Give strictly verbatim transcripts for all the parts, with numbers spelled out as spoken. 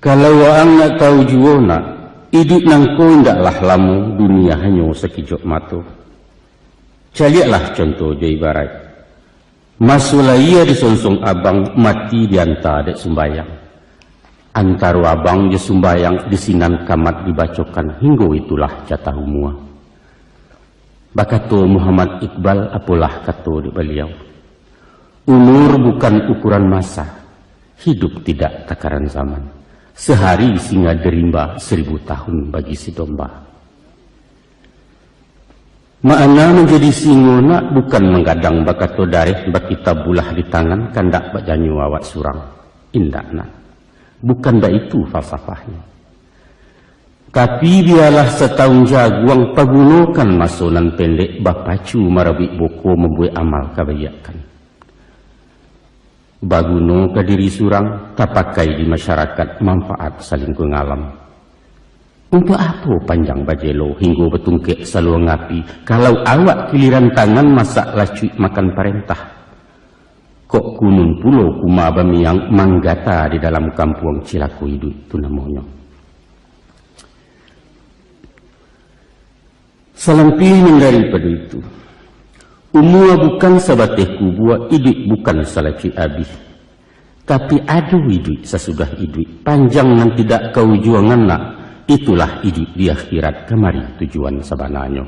Kalau waang nak tahu juo nak, iduik nangko indaklah lamo, dunia hanyo sakijok mato. Caliaklah conto jo ibaraik. Maso lahia disonsong abang, mati dianta dek sumbayang. Antaro abang jo sumbayang di sinan kamat dibacokan, hinggo itulah jatah umua. Bakato Muhammad Iqbal, apolah kato dek baliau, "Umur bukan ukuran masa, hidup tidak takaran zaman. Sehari singa di rimba, seribu tahun bagi si domba." Makna manjadi singo nak bukan manggadang bakato dareh, bakitabullah di tangan, kandak bajanyo awak surang. Indak nak. Bukan baitu falsafahnyo. Tapi bialah satahun jaguang, pagunokan maso nan pendek, bapacu marabuik buko, mambuek amal kabaikan. Baguno ka diri surang, tapakai di masyarakat, manfaat salingkuang alam. Untuak apo panjang bajelo hinggo batungkek saluang api, kalau awak kiliran tangan masak lacuik makan parentah? Kok kunun pulo kuma bamiang, manggata di dalam kampuang, cilako iduik tu namonyo. Salampih nan daripado itu, umua bukan sabateh kubua, iduik bukan salacuik abih. Tapi ado iduik sasudah iduik, panjang nan tidak kaujuangan nak, itulah iduik di akhirat, kamari tujuan sabananyo.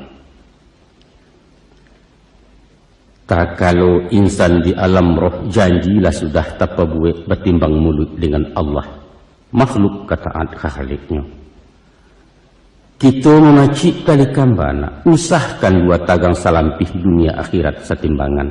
Takalo insan di alam roh, janji lah sudah tapabuek, batimbang muluik dengan Allah, makhluk ka taat ka Khaliknyo. Kito mamacik tali kamba nak, usahkan dua tagang, salampih dunia akhirat satimbangan.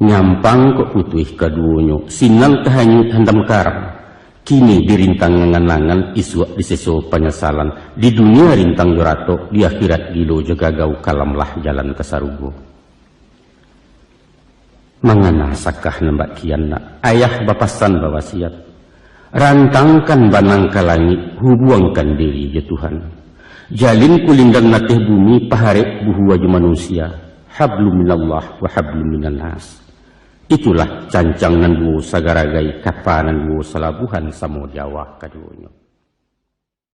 Nyampang kok putuih kaduonyo, sinan tahanyuik handam karang. Kini dirintang angan-angan, isuak diseso panyasalan. Di dunia rintang jo ratok, di akhirat gilo jo gagau, kalamlah jalan ka sarugo. Mangana sakah nan bak kian nak, ayah bapasan bawasiat, rantangkan banang ka langik, hubuangkan diri jo Tuhan. Jalin kulindan nateh bumi, paharek buhua jo manusia, hablum minallah wa hablum minannas. Itulah cancang nan duo sagaragai, kapa nan duo salabuhan, samo di awak kaduonyo.